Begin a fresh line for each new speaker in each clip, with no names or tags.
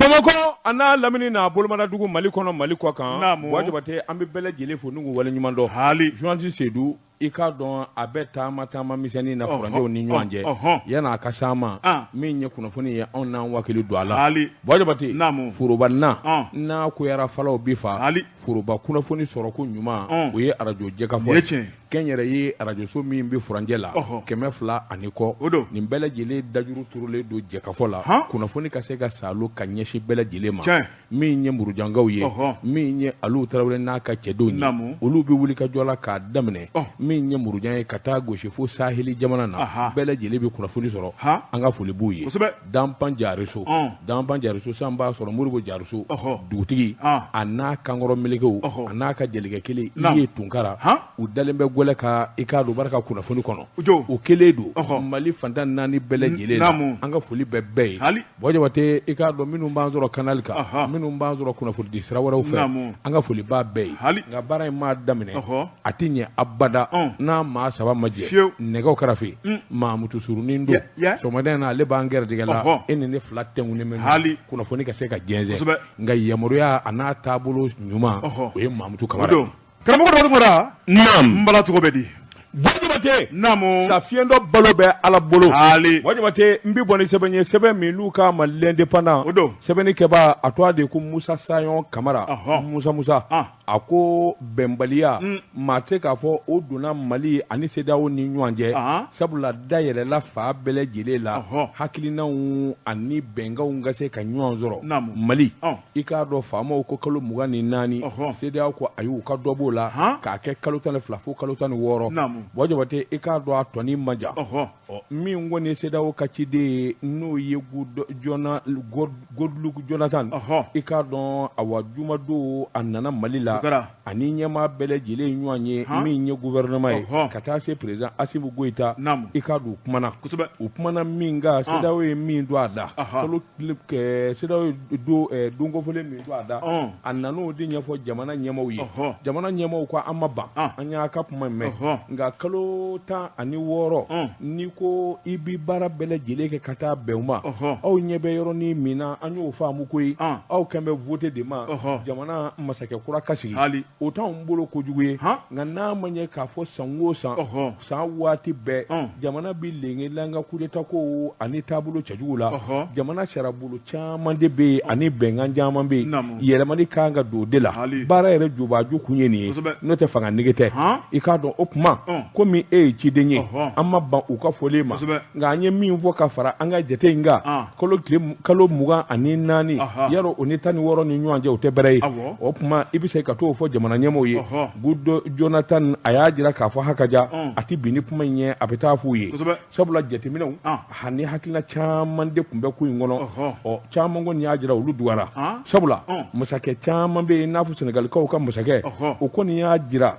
Bamakɔ a n'a lamini n'a bolomadadugu Mali kɔnɔ Mali kɔ kan, naamu, Buwa Jabate an bɛ bɛɛ lajɛlen fo ni k'u waleɲuman dɔn, haali, journaliste Seydou i k'a dɔn a bɛ taama taama misɛnnin na furancɛw ni ɲɔgɔn cɛ, yan'a ka s'an ma, min ye kunnafoni ye anw n'an wakili don a la, haali, Buwa Jabate, naamu, foroba na, n'a goyara falaw bi fa, haali, foroba kunnafoni sɔrɔko ɲuman, o ye arajo jɛkafɔ ye, tiɲɛ kɛnyɛrɛye arajoso min bɛ furancɛ la 200 ani kɔ, o don, nin bɛɛ lajɛlen dajuru turulen don jɛkafɔ la, kunnafoni ka se ka saalo ka ɲɛsin bɛɛ lajɛlen ma, tiɲɛ, min ye murujankaw ye, min ye Alu Tarawele n'a ka cɛdenw ye, olu bɛ wuli ka jɔ la k'a daminɛ min ye murujan ye ka taa gosi fo saheli jamana na, bɛɛ lajɛlen bɛ kunnafoni sɔrɔ, an ka foli b'u ye, kosɛbɛ. Danpan Jariso, Danpan Jariso san b'a sɔrɔ Moribo Jariso dugutigi a n'a kankɔrɔ melekew a n'a ka jelikɛ kelen Iye Tunkara u dalen bɛ gɛlɛ kan i k'a dɔn barika kunnafoni kɔnɔ o kelen don Mali fan 14 bɛɛ lajɛlen na an ka foli bɛ bɛɛ ye Buwa Jabate i k'a dɔn minnu b'an sɔrɔ canal kan minnu b'an sɔrɔ kunnafonidi sira wɛrɛw fɛ an ka foli b'a bɛɛ ye nka baara in m'a daminɛ a tɛ ɲɛ abada n'a maa saba ma jɛ nɛgɛw karafe Mamutu surunin don sɔgɔmada in na ale b'an gɛrɛjɛgɛ la e ni ne fila tɛnkunnen bɛ hali kunnafoni ka se ka jɛnsɛn nka yamaruya a n'a taabolo ɲuman o ye Mamutu Kamara ye.
Karamɔgɔ Daba Tunkara,
naamu,
n bala cogo bɛ di?
Buwa Jabate,
naamu,
sa fiyentɔ balo bɛ Ala bolo,
haali,
Buwa Jabate n bɛ bɔ ni sɛbɛn ye sɛbɛn min n'u k'a ma l'indépendant
o don,
sɛbɛnnikɛbaa a tɔgɔ de ye ko Musa Sayɔn Kamara, Musa Musa a ko bɛnbaliya maa tɛ k'a fɔ o donna Mali ani CEDEAO ni ɲɔgɔn cɛ sabula da yɛlɛla fan bɛɛ lajɛlen la hakilinaw ani bɛnkanw ka se ka ɲɔgɔn sɔrɔ Mali i k'a dɔn faamaw ko kalo 24 CEDEAO ko ayi u ka dɔ b'o la k'a kɛ kalo 12 fo kalo 16 Buwa Jabate i k'a dɔn a tɔnin man jan ɔ min kɔni ye CEDEAO ka ciden ye n'o ye Goodluck Jonathan i k'a dɔn awa jumadon a nana Mali la ani ɲɛmaa bɛɛ lajɛlen ɲɔgɔn ye min ye gouvernement ye ka taa se président Assimi Goïta i k'a dɔn u kumana u kumana min kan CEDEAO ye min don a da CEDEAO ye don kofɔlen min don a da a nan'o de ɲɛfɔ jamana ɲɛmaaw ye jamana ɲɛmaaw ko an ma ban an y'a ka kuma mɛn nka kalo 16 n'i ko i bɛ baara bɛɛ lajɛlen kɛ ka taa bɛn o ma aw ɲɛ bɛ yɔrɔnin min na an y'o faamu koyi aw kan bɛ vote de ma jamana masakɛ kura ka sigi o t'anw bolo kojugu ye nka n'a ma ɲɛ k'a fɔ san o san san waati bɛɛ jamana bɛ lengelan coup d'état ko ani taabolo cɛjugu la jamana sariyabolo caman de bɛ yen ani bɛnkan caman bɛ yen yɛlɛmani kan ka don o de la baara yɛrɛ jobaju kun ye nin ye n'o tɛ fanga nege tɛ i k'a dɔn o tuma komi e ye ciden ye an ma ban u ka fɔlen ma nka an ye min fɔ ka fara an ka jate in kan kalo 24 yarɔ o ni 16 ni ɲɔgɔn cɛ o tɛ bɛrɛ ye o tuma i bɛ se ka t'o fɔ jamana ɲɛmaaw ye Goodluck Jonathan a y'a jira k'a fɔ hakaja a tɛ bin ni kuma in ye a bɛ taa f'u ye sabula jateminɛw ani hakilina caman de tun bɛ ko in kɔnɔ ɔ caman kɔni y'a jira olu dugara sabula masakɛ caman bɛ yen i n'a fɔ Senegalikaw ka masakɛ o kɔni y'a jira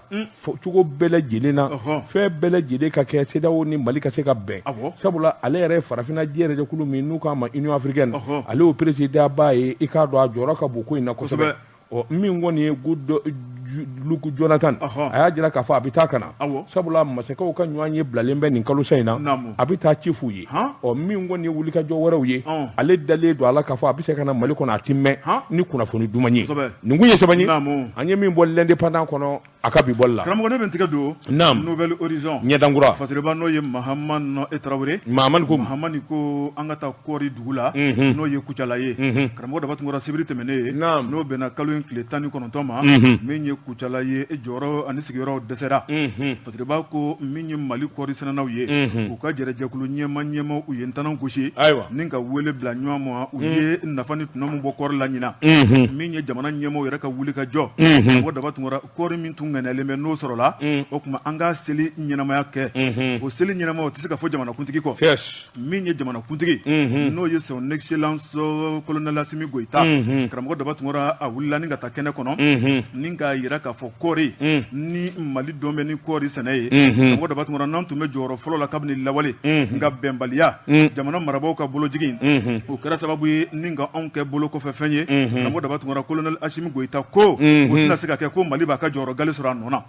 cogo bɛɛ lajɛlen na fɛn bɛɛ lajɛlen ka kɛ CEDEAO ni Mali ka se ka bɛn sabula ale yɛrɛ ye farafinna jɛrɛjɛkulu min n'u k'a ma Union africaine ale y'o président ba ye i k'a dɔn a jɔyɔrɔ ka bon ko in na kosɛbɛ ɔ min kɔni ye Goodluck Jonathan a y'a jira k'a fɔ a bɛ taa ka na sabula masakɛw ka ɲɔgɔn ye bilalen bɛ nin kalosa in na a bɛ taa ci f'u ye ɔ min kɔni ye wulikajɔ wɛrɛw ye ale dalen don a la k'a fɔ a bɛ se ka na Mali kɔnɔ a tɛ mɛn ni kunnafoni duman ye nin kun ye sɛbɛn ye an ye min bɔ l'Indépendant kɔnɔ a ka bi bɔli la
karamɔgɔ ne bɛ n tigɛ don
naam
Nouvel Horizon
ɲɛdankura
fasiriba n'o ye Mahamani Tarawele
Mahamani
ko Mahamani ko an ka taa kɔɔri dugu la n'o ye Kucala ye karamɔgɔ Daba Tunkara sibiri tɛmɛnen ye n'o bɛnna kalo in tile 19 ma min ye Kucala ye jɔyɔrɔ ani sigiyɔrɔ dɛsɛra fasiriba ko min ye Mali kɔɔri sɛnɛnaw ye u ka jɛrɛjɛkulu ɲɛma ɲɛmaw u ye ntanan gosi
ayiwa
ni ka wele bila ɲɔgɔn ma u ye nafa ni tɔnɔ min bɔ kɔɔri la ɲinan min ye jamana ɲɛmaw yɛrɛ ka wuli ka jɔ karamɔgɔ Daba Tunkara kɔɔri min tun ŋaniyalen bɛ n'o sɔrɔla o tuma an ka seli ɲɛnamaya kɛ o seli ɲɛnamaya o tɛ se ka fɔ jamanakuntigi kɔ min ye jamanakuntigi n'o ye son excellence colonel Assimi Goïta karamɔgɔ Daba Tunkara a wulila ni ka taa kɛnɛ kɔnɔ ni k'a jira k'a fɔ kɔɔri ni Mali dɔn bɛ ni kɔɔri sɛnɛ ye karamɔgɔ Daba Tunkara n'an tun bɛ jɔyɔrɔ fɔlɔ la kabini lawale nka bɛnbaliya jamana marabaaw ka bolojigin o kɛra sababu ye ni ka anw kɛ bolo kɔfɛ fɛn ye karamɔgɔ Daba Tunkara colonel Assimi Goïta ko o tɛna se ka kɛ ko Mali b'a ka jɔyɔrɔ gale sɔrɔ. sɔrɔ a nɔ na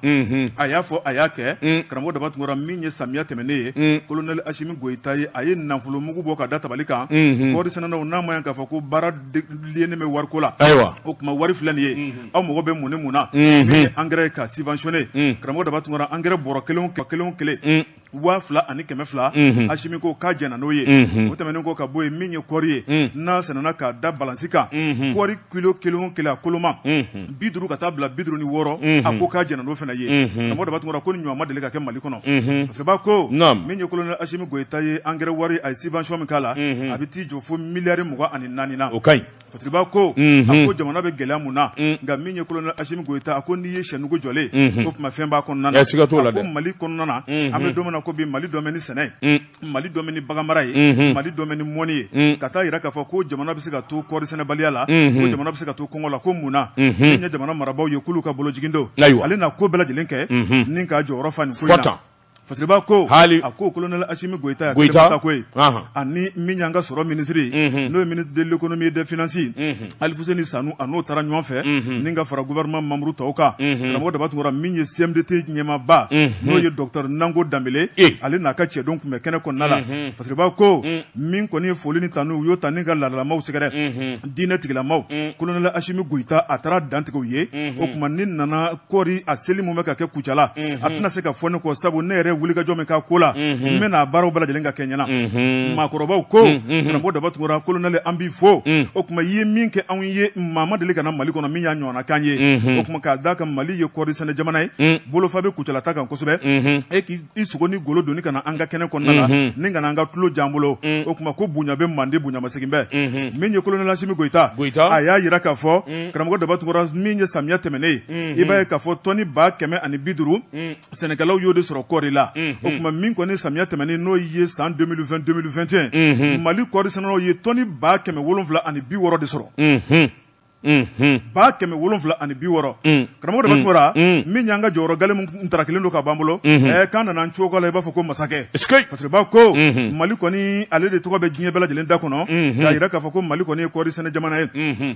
a y'a fɔ a y'a kɛ karamɔgɔ Daba Tunkara min ye samiya tɛmɛnen ye colonel Asimi Goyita ye a ye nafolomugu bɔ ka da tabali kan kɔɔri sɛnɛnaw n'a ma ɲɛ k'a fɔ ko baara liyennen bɛ wariko la
ayiwa
o tuma wari filɛ nin ye aw mago bɛ mun ni mun na min ye engrais ka subventionné karamɔgɔ Daba Tunkara engrais bɔrɔ kelen o kelen 2200 Asimi ko k'a jɛnna n'o ye o tɛmɛnen kɔ ka bɔ yen min ye kɔɔri ye n'a sɛnɛna k'a da balansi kan kɔɔri kilo kelen o kelen a koloma 50 ka taa bila 56 a ko k'a jɛnna n'o fana ye karamɔgɔ Daba Tunkara ko nin ɲɔgɔn ma deli ka kɛ Mali kɔnɔ Fasiriba ko min ye colonel Asimi Goyita ye engrais wari a ye subvention min k'a la a bɛ t'i jɔ fo miliyari 24 na
o ka ɲi
Fasiriba ko a ko jamana bɛ gɛlɛya mun na nka min ye colonel Asimi Goyita a ko n'i ye sɛnugu jɔlen o tuma fɛn b'a kɔnɔna na
siga t'o la
dɛ ko Mali kɔnɔna na an bɛ don min na ko bi Mali dɔn bɛ ni sɛnɛ ye Mali dɔn bɛ ni baganmara ye Mali dɔn bɛ ni mɔni ye ka taa jira k'a fɔ ko jamana bɛ se ka to kɔɔri sɛnɛbaliya la ko jamana bɛ se ka to kɔngɔ la ko mun na min ye jamana marabaaw ye k'olu ka bolojigin don ale na ko bɛɛ lajɛlen kɛ ni k'a jɔyɔrɔ fa nin ko in na Fasiriba ko
hali
a ko colonel Asimi Goyita Goyita ko ye ani min y'an ka sɔrɔ minisiri n'o ye ministre de l'économie et des finances Alifuseni Sanu a n'o taara ɲɔgɔn fɛ ni ka fara gouvernement membre tɔw kan karamɔgɔ Daba Tunkara min ye CMDT ɲɛmaaba n'o ye docteur Nango Danbele ale n'a ka cɛdenw tun bɛ kɛnɛ kɔnɔna la Fasiriba ko min kɔni ye foli ni tanu u y'o ta ni ka laadalamaw sɛgɛrɛ diinɛ tigilamaw colonel Asimi Goyita a taara dantigɛ u ye o tuma ni nana kɔɔri a seli min bɛ ka kɛ Kucala a tɛna se ka fɔ ne kɔ sabu ne yɛrɛ wulikajɔ min k'a ko la n bɛna a baaraw bɛɛ lajɛlen ka kɛ ɲɛna maakɔrɔbaw ko karamɔgɔ Daba Tunkara colonel an b'i fo o tuma i ye min kɛ anw ye maa ma deli ka na Mali kɔnɔ min y'a ɲɔgɔnna k'an ye o tuma k'a d'a kan Mali ye kɔɔri sɛnɛ jamana ye bolofa bɛ Kucala ta kan kosɛbɛ e k'i sogo ni golo doni ka na an ka kɛnɛ kɔnɔna la ni ka na an ka tulo jan bolo o tuma ko bonya bɛ mande bonyamasegin bɛ min ye colonel Asimi Goyita a y'a jira k'a fɔ karamɔgɔ Daba Tunkara min ye samiya tɛmɛnen ye i b'a ye k'a fɔ tɔni 150,000 sɛnɛkɛlaw y'o de sɔrɔ kɔɔri la o tuma min kɔni samiya tɛmɛnen n'o ye san 2020 2021 Mali kɔɔri sɛnɛlaw ye tɔni 760,000 de sɔrɔ 760,000 karamɔgɔ Daba Tunkara min y'an ka jɔyɔrɔ gale min tarakilen don ka b'an bolo k'an nana an cogo la i b'a fɔ ko masakɛ Fasiriba ko Mali kɔni ale de tɔgɔ bɛ diɲɛ bɛɛ lajɛlen da kɔnɔ k'a jira k'a fɔ ko Mali kɔni ye kɔɔri sɛnɛ jamana ye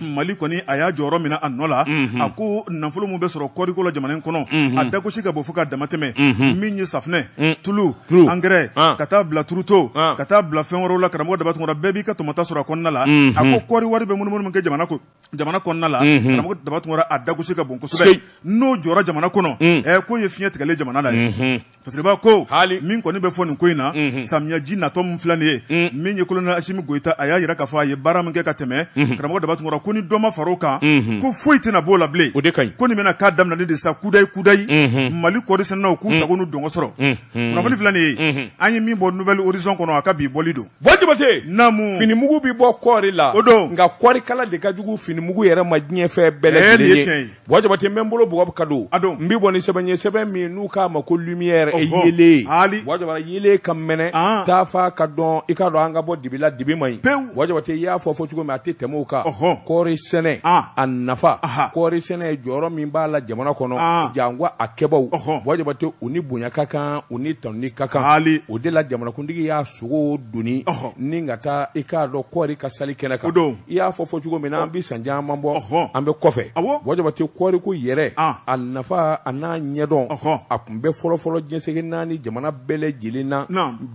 Mali kɔni a y'a jɔyɔrɔ minɛ a nɔ la a ko nafolo min bɛ sɔrɔ kɔɔriko la jamana in kɔnɔ a dagosi ka bon fo ka damatɛmɛ min ye safunɛ tulu angɛrɛ ka taa bila turuto ka taa bila fɛn wɛrɛw la karamɔgɔ Daba Tunkara bɛɛ b'i ka tɔmɔta sɔrɔ a kɔnɔna la a ko kɔɔri wari bɛ munumunu min kɛ jamana jamana kɔnɔna la karamɔgɔ Daba Tunkara a dagosi ka bon kosɛbɛ n'o jɔra jamana kɔnɔ k'o ye fiɲɛ tigɛlen jamana la ye Fasiriba ko
hali
min kɔni bɛ fɔ nin ko in na samiyaji natɔ min filɛ nin ye min ye colonel Asimi Goyita a y'a jira k'a fɔ a ye baara min kɛ ka tɛmɛ karamɔgɔ Daba Tunkara ko ni dɔ ma far'o kan ko foyi tɛna b'o la bilen
o de ka ɲi
ko nin bɛna k'a daminɛli de sa kudayi kudayi Mali kɔɔri sɛnɛnaw k'u sago n'u dɔngɔ sɔrɔ kunnafoni filɛ nin ye an ye min bɔ Nouvel Horizon kɔnɔ a ka bi bɔli don
Buwa Jabate
naamu
finimugu bɛ bɔ kɔɔri la
o don
nka kɔɔrikala de ka jugu finimugu yɛrɛ ma diɲɛ fɛn bɛɛ lajɛlen ye Buwa Jabate n bɛ n bolo bugɔ ka don
a don
n bɛ bɔ ni sɛbɛn ye sɛbɛn min n'u k'a ma ko Lumière yeelen
hali
Buwa Jabate yeelen ka mɛnɛ taafa ka dɔn i k'a dɔn an ka bɔ dibi la dibi man ɲi
pewu
Buwa Jabate i y'a fɔ fɔ cogo min a tɛ tɛmɛ o kan
ɔhɔ
kɔɔri sɛnɛ a nafa kɔɔri sɛnɛ jɔyɔrɔ min b'a la jamana kɔnɔ janko a kɛbaw
ɔhɔ
Buwa Jabate u ni bonya ka kan u ni tanuni ka kan
hali
o de la jamanakuntigi y'a sogo doni ni ka taa i k'a dɔn kɔɔri ka sali kɛnɛ kan i y'a fɔ fɔ cogo min na an bɛ san caman bɔ an bɛ kɔfɛ Buwa Jabate kɔɔriko yɛrɛ a nafa a n'a ɲɛdɔn a tun bɛ fɔlɔfɔlɔ diɲɛ seleke naani jamana bɛɛ lajɛlen na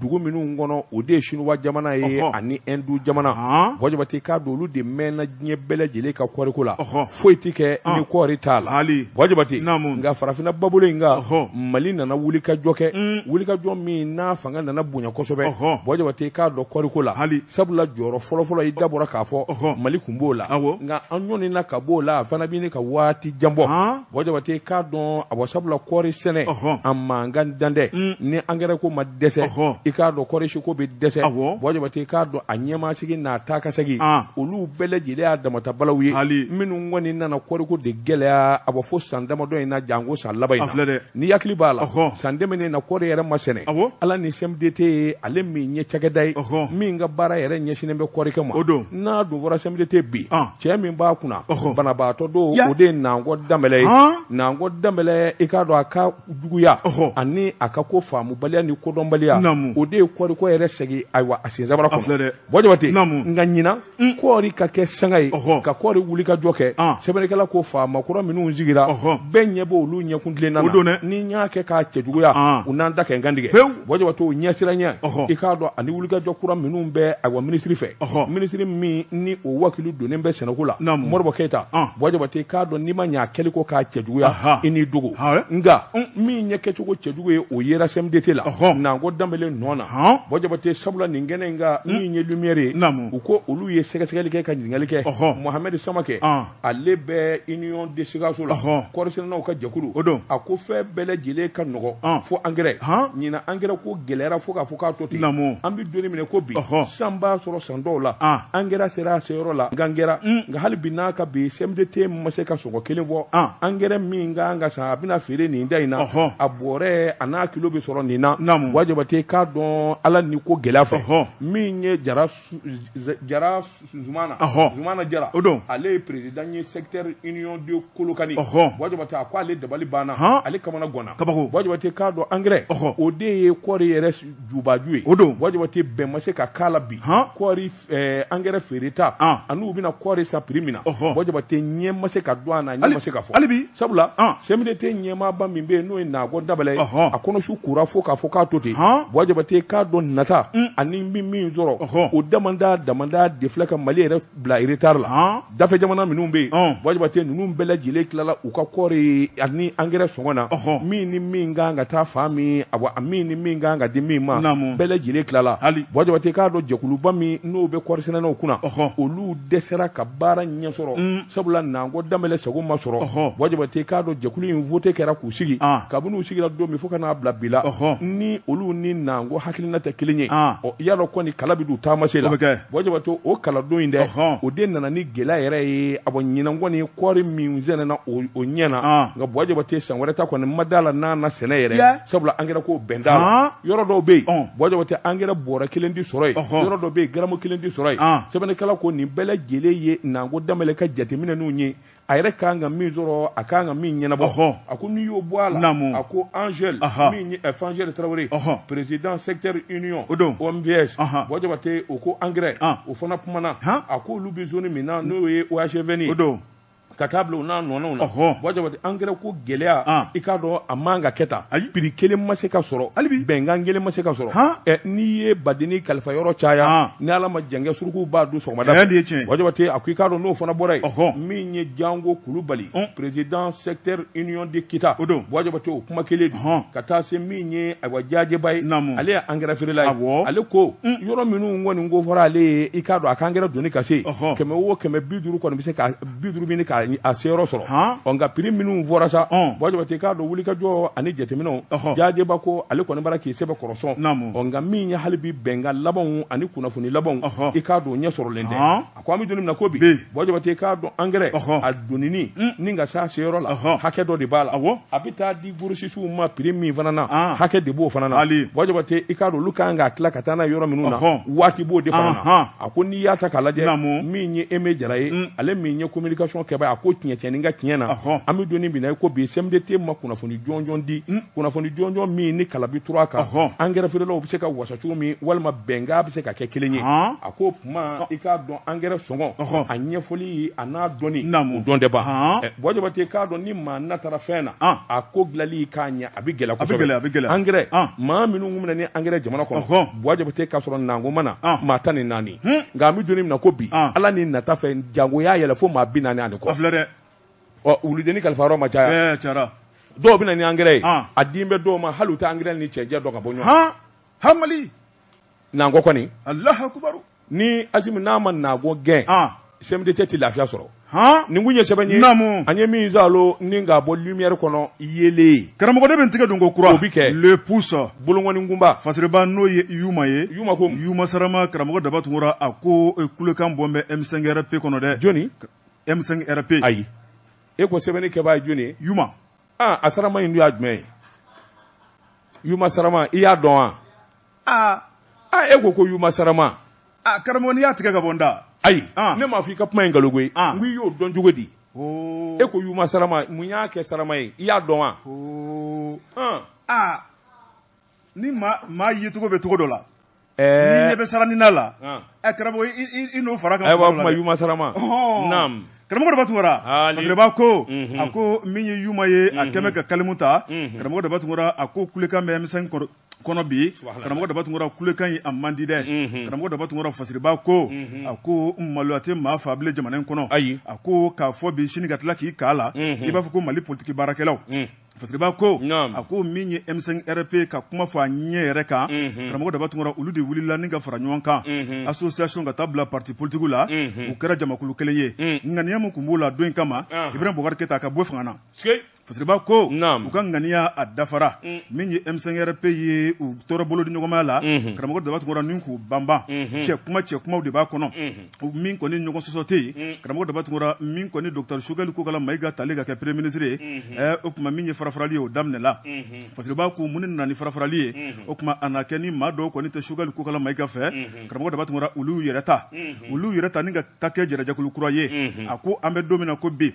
dugu minnu kɔnɔ o de ye Sinuwa jamana ye ani Ɛndu jamana Buwa Jabate k'a dɔn olu de mɛnna diɲɛ bɛɛ lajɛlen ka kɔɔriko la foyi tɛ kɛ ni kɔɔri t'a la Buwa Jabate nka farafinna babolo in kan Mali nana wulikajɔ kɛ wulikajɔ min n'a fanga nana bonya kosɛbɛ Buwa Jabate k'a dɔn kɔɔriko la sabula jɔyɔrɔ fɔlɔfɔlɔ i da bɔra k'a fɔ Mali tun b'o la nka an ɲɔnina ka b'o la a fana bɛ ka waati jan bɔ Buwa Jabate k'a dɔn a sabula kɔɔri sɛnɛ a mankan dan tɛ ni angɛrɛ ko ma dɛsɛ i k'a dɔn kɔɔri siko bɛ dɛsɛ Buwa Jabate k'a dɔn a ɲɛmasegin n'a taa ka segin olu bɛɛ lajɛlen y'a damata balaw ye minnu kɔni nana kɔɔriko de gɛlɛya a bɔ fo san damadɔ in na janko san laban in na n'i hakili b'a la san tɛmɛnen na kɔɔri yɛrɛ ma sɛnɛ ala ni CMDT ye ale min ye cakɛda ye min Min ka baara yɛrɛ ɲɛsinnen bɛ kɔɔrikɛ ma, o don n'a dun fɔra CMDT bi, cɛ min b'a kunna banabaatɔ don, o de ye Nankɔ Danbɛlɛ ye. Nankɔ Danbɛlɛ, i k'a dɔn a ka juguya ani a ka ko faamubaliya ni kodɔnbaliya, o de ye kɔɔriko yɛrɛ segin ayiwa a sen sabara kɔnɔ. Buwa Jabate, nka ɲinan kɔɔri ka kɛ sanga ye ka kɔɔri wuli ka jɔ kɛ, sɛbɛnnikɛla ko faama kura minnu sigira, bɛɛ ɲɛ b'olu ɲɛkun tilenna na. Ni n y'a kɛ k'a cɛjuguya, u n'an da kɛ n kan tigɛ. Buwa Jabate, o ɲɛsiranɲɛ, i k'a dɔn ani wulikajɔ kura minnu bɛ ayiwa minisiri fɛ, minisiri min ni o wakili donnen bɛ sɛnɛko la, Modibo Keyita. Buwa Jabate, i k'a dɔn n'i ma ɲɛ a kɛli kɔ k'a cɛjuguya, i n'i dogo. Nka min ye kɛcogo cɛjugu ye, o yera CMDT la Nankɔ Danbɛlɛ nɔ na. Buwa Jabate, sabula nin kɛnɛ in kan, min ye Lumière ye, u ko olu ye sɛgɛsɛgɛli kɛ ka ɲininkali kɛ Mohamed Samakɛ, ale bɛ Union de Sikaso la, kɔɔrisɛnɛnaw ka jɛkulu.
O don
a ko fɛn bɛɛ lajɛlen ka nɔgɔ fo angɛrɛ. Ɲinan angɛrɛ ko gɛlɛyara fo k'a fɔ k'a to ten. An bɛ don min na ko bi, san b'a sɔrɔ san dɔw la angɛrɛ sera a seyɔrɔ la, nka angɛrɛ nka hali bi n'a ka bi CMDT ma se ka sɔngɔ kelen fɔ. Angɛrɛ min ka kan ka san, a bɛna feere nin da in na, a bɔrɛ a n'a kilo bɛ sɔrɔ nin na. Buwa Jabate, k'a dɔn ala ni ko gɛlɛya fɛ, min ye Jara Jara Zumana, Zumana Jara,
o don
ale ye président ye secteur Union de Kolokani. Buwa Jabate, a ko ale dabali banna, ale kamana ganna.
Kabako.
Buwa Jabate, k'a dɔn angɛrɛ, o de ye kɔɔri yɛrɛ jubaju ye.
O don
Buwa Jabate, bɛn ma se ka k'a la bi. Kɔɔri angɛrɛ feereta ani u bɛna kɔɔri san prix min na, Buwa Jabate, ɲɛ ma se ka dɔn a na, ɲɛ ma se ka fɔ
hali bi.
Sabula CMDT ɲɛmaaba min bɛ yen, n'o ye Nankɔ Danbɛlɛ ye, a kɔnɔsu kura fo k'a fɔ k'a to ten. Buwa Jabate, k'a dɔn nata ani min min sɔrɔ, o damanda damanda de filɛ ka Mali yɛrɛ bila retard la. Dafɛ jamana minnu bɛ yen, Buwa Jabate, ninnu bɛɛ lajɛlen tilala u ka kɔɔri ani angɛrɛ sɔngɔ na, min ni min kan ka taa fan min, awa min ni min kan ka di min ma, bɛɛ lajɛlen tilala. Buwa Jabate, k'a dɔn jɛkuluba min n'o bɛ kɔɔrisɛnɛnaw kunna, olu dɛsɛra ka baara ɲɛ sɔrɔ, sabula Nankɔ Danbɛlɛ sago ma sɔrɔ. Buwa Jabate, k'a dɔn jɛkulu in vote kɛra k'u sigi, kabini u sigira don min fo ka n'a bila bi la, ni olu ni Nankɔ hakilina tɛ kelen ye. Ɔ i y'a dɔn kɔni kala bɛ don taamase la. Buwa Jabate, o kaladon in dɛ, o de nana ni gɛlɛya yɛrɛ ye. A bɔ ɲinan kɔni kɔɔri min sɛnɛna, o ɲɛna, nka Buwa Jabate, san wɛrɛ ta kɔni ma da la n'a na sɛnɛ yɛrɛ, sabula angɛrɛ ko bɛn t'a la. Yɔrɔ dɔw bɛ yen, Buwa Jabate, angɛrɛ bɔrɛ kelen tɛ sɔrɔ yen, yɔrɔ dɔw bɛ yen, garamu kelen tɛ sɔrɔ yen. Sɛbɛnnikɛla ko nin bɛɛ lajɛlen ye Nankɔ Danbɛlɛ ka jateminɛninw ye, a yɛrɛ kan ka min sɔrɔ, a kan ka min ɲɛnabɔ. A ko n'i y'o bɔ a la, a ko Angel min ye Fangel Tarawele, président secteur Union
o don
OMVS, Buwa Jabate, o ko angɛrɛ, o fana kumana. A ko olu bɛ zone min na, n'o ye OHVN ye,
o don
ka taa bila u n'a nɔnɔw na. Buwa Jabate, angɛrɛ ko gɛlɛya, i k'a dɔn a man ka kɛ tan. Prix kelen ma se ka sɔrɔ, bɛnkan kelen ma se ka sɔrɔ. N'i ye badenni kalifa yɔrɔ caya, ni Ala ma jan kɛ, surukuw b'a dun sɔgɔmada fɛ. Buwa Jabate, a ko i k'a dɔn n'o fana bɔra yen, min ye Jango Kulubali, président secteur Union de Kita,
o don
Buwa Jabate, o kuma kelen don. Ka taa se min ye ayiwa Jajeba ye, ale ye angɛrɛ feerela ye. Ale ko yɔrɔ minnu kɔni ko fɔra ale ye, i k'a dɔn a ka angɛrɛ donni ka se 100 o 150 kɔni bɛ se ka 50 ɲini ka a seyɔrɔ sɔrɔ. Ɔ nka prix minnu fɔra sa, Buwa Jabate, k'a dɔn wulikajɔ ani jateminɛw, Jajeba ko ale kɔni bara k'i sɛbɛ kɔrɔ sɔn. Ɔ nka min ye hali bi bɛnkan labanw ani kunnafoni labanw, i k'a dɔn ɲɛ sɔrɔlen tɛ. A ko an bɛ don min na ko bi, Buwa Jabate, k'a dɔn angɛrɛ a donnini ni ka s'a seyɔrɔ la, hakɛ dɔ de b'a la. A bɛ taa di grossistew ma prix min fana na, hakɛ de b'o fana na. Buwa Jabate, i k'a dɔn olu kan ka tila ka taa n'a yɔrɔ minnu na, waati b'o de fana na. A ko n'i y'a ta k'a lajɛ, min ye Eme Jara ye, ale min ye communication kɛbaa, a ko tiɲɛ tiɲɛni ka tiɲɛ na, an bɛ don min na i ko bi, CMDT ma kunnafoni jɔnjɔn di, kunnafoni jɔnjɔn min ni kala bɛ turu a kan, angɛrɛ feerelaw bɛ se ka wasa cogo min, walima bɛnkan bɛ se ka kɛ kelen ye. A ko kuma i k'a dɔn angɛrɛ sɔngɔ a ɲɛfɔli a n'a dɔnni, o dɔn tɛ ban. Buwa Jabate, k'a dɔn ni maa natara fɛn na, a ko dilanli k'a ɲɛ, a bɛ gɛlɛya
kosɛbɛ.
Angɛrɛ maa minnu bɛ na ni angɛrɛ jamana kɔnɔ, Buwa Jabate, k'a sɔrɔ nango ma na, maa 14, nka an bɛ don min na ko bi, Ala ni nata fɛ, jango y'a yɛlɛ fo maa 40 ani kɔ. Ɔ wuludenni kalifa yɔrɔ ma caya, dɔw bɛ na ni angɛrɛ ye, a den bɛ dɔw ma, hali u tɛ angɛrɛ ni cɛncɛn dɔn ka bɔ ɲɔgɔn
na. Hamali
nango kɔni,
Alahu akubaru.
Ni Asimi n'a ma nango gɛn, CMDT tɛ lafiya sɔrɔ. Nin kun ye sɛbɛn ye an ye min salo ni k'a bɔ Lumière kɔnɔ yeelen ye.
Karamɔgɔ, ne bɛ n tigɛ don ko kura.
O bɛ kɛ.
Le Pouce.
Bolonkɔni kunba.
Fasiriba n'o ye Yuma ye.
Yuma ko.
Yuma Sarama, karamɔgɔ Daba Tunkara, a ko kulekan bɔ bɛ M5RP kɔnɔ dɛ.
Jɔni?
M5RP.
Ayi. E ko sɛbɛnni kɛbaa ye jɔni ye?
Yuma.
Aa, a Sarama in dun y'a jumɛn ye? Yuma Sarama, i y'a dɔn wa?
Aa.
Aa, e ko Yuma Sarama.
A karamɔgɔ, n'i y'a tigɛ ka bɔ n da.
Ayi, ne m'a fɔ i ka kuma in nkalon koyi. N ko i y'o dɔn cogo di? E ko yuma sarama, mun y'a kɛ sarama ye? I y'a dɔn wa?
Aa, ni maa yecogo bɛ cogo dɔ la, n'i ɲɛ bɛ saranina la, ɛ karamɔgɔ, i n'o fara kan.
Ayiwa, kuma yuma sarama.
Naam. Karamɔgɔ Daba Tunkara, Fasiriba ko, a ko min ye yuma ye, a kɛmɛ ka kalimu ta. Karamɔgɔ Daba Tunkara, a ko kulekan bɛ M5 kɔnɔ bi. Karamɔgɔ Daba Tunkara, kulekan in a man di dɛ. Karamɔgɔ Daba Tunkara, Fasiriba ko, a ko maloya tɛ maa fa bilen jamana in kɔnɔ.
Ayi.
A ko k'a fɔ bi, sini ka tila k'i k'a la, i b'a fɔ ko Mali politiki baarakɛlaw. Fasiriba ko, a ko min ye M5 RP ka kuma fɔ a ɲɛ yɛrɛ kan, karamɔgɔ Daba Tunkara, olu de wulila ni ka fara ɲɔgɔn kan, association ka taa bila parti politique la, u kɛra jamakulu kelen ye. Ŋaniya min tun b'u la don in kama, Ibrahim Boubacar Keita ka bɔ fanga na. Fasiriba ko u ka ŋaniya a dafara. Min ye M5RP ye, u tora bolo di ɲɔgɔnmaya la. Karamɔgɔ Daba Tunkara, ni k'u banban cɛ kuma, cɛ kumaw de b'a kɔnɔ. Min kɔni ɲɔgɔn sɔsɔ tɛ yen, karamɔgɔ Daba Tunkara, min kɔni docteur Choguel Kokalla Maïga talen ka kɛ premier ministre ye, o tuma min ye farafarali ye, o daminɛla. Fasiriba ko mun nana ni farafarali ye? O tuma a na kɛ ni maa dɔw kɔni tɛ Choguel Kokalla Maïga fɛ, karamɔgɔ Daba Tunkara, olu yɛrɛ ta, olu yɛrɛ ta ni ka ta kɛ jɛrɛjɛkulu kura ye. A ko an bɛ don min na ko bi,